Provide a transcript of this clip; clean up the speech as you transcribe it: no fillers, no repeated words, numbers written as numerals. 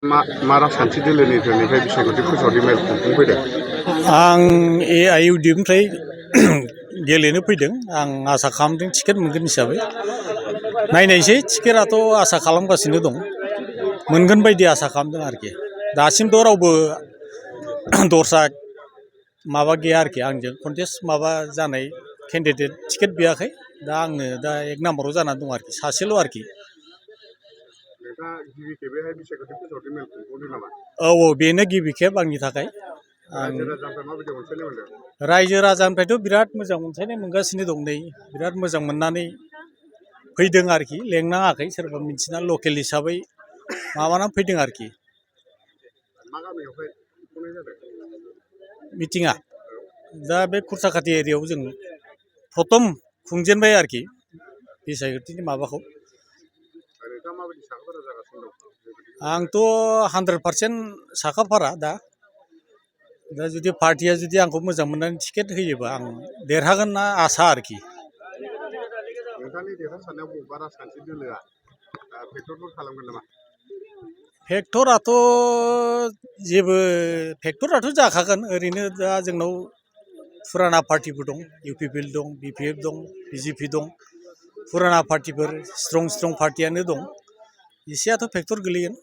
मा राजखान्थि दोलोनिफ्राय बिसायख'थि फोसावथाय मेल खुंफुंफैदों? आं AIUDIFनिफ्राय गेलेनो फैदों। आं आसा खालामदों टिकेट मोनगोन हिसाबै। नायनायसै, टिकेटआथ' आसा खालामगासिनो दं। मोनगोन बायदि आसा खालामदों आरोखि। दासिमथ' रावबो दस्रा माबा गैया आरोखि, आंजों कन्टेस्ट माबा जानाय केन्डिडेट टिकेट बियाखै। दा आंनो दा 1 नाम्बाराव जानानै दं आरोखि, सासेल' आरोखि। नोंथाङा गिबि खेबैहाय बिसायख'थि फोसावथाय मेल खुंफुंदों नामा? औ, बेनो गिबि खेब आंनि थाखाय। रायजो राजानिफ्राय माबायदि अनसायनाय मोनदों? रायजो राजानिफ्रायथ' बिराद मोजां अनसायनाय मोनगासिनो दं। नै बिराद मोजां मोननानै फैदों आरोखि, लेंनाङाखै, सोरबा मिथिना लकेल हिसाबै माबानानै फैदों आरोखि। मा गामियावहाय खुंफुंनाय जादों मिटिङा? दा बे खुरसाखाथि एरियायाव जों प्रथम खुंजेनबाय आरोखि बिसायख'थिनि माबाखौ। नोंथाङा माबायदि साखाफारा जागासिनो दं? आंथ' 100% साखाफारा दा जुदि पार्टिया जुदि आंखौ मोजां मोननानै टिकेट होयोबा आं देरहागोन होनना आसा आरोखि। नोंथांनि देरहासारनायाव बबेबा राजखान्थि दोलोआ फेक्टरफोर खालामगोन नामा? फेक्टराथ' जेबो फेक्टराथ' जाखागोन। ओरैनो दा जोंनाव फुराना पार्टिफोर दं, UPPL दं, BPF दं, BJP दं। फुराना पार्टिफोर स्ट्रं पार्टियानो दं। एसेयाथ' फेक्टर गोलैगोन।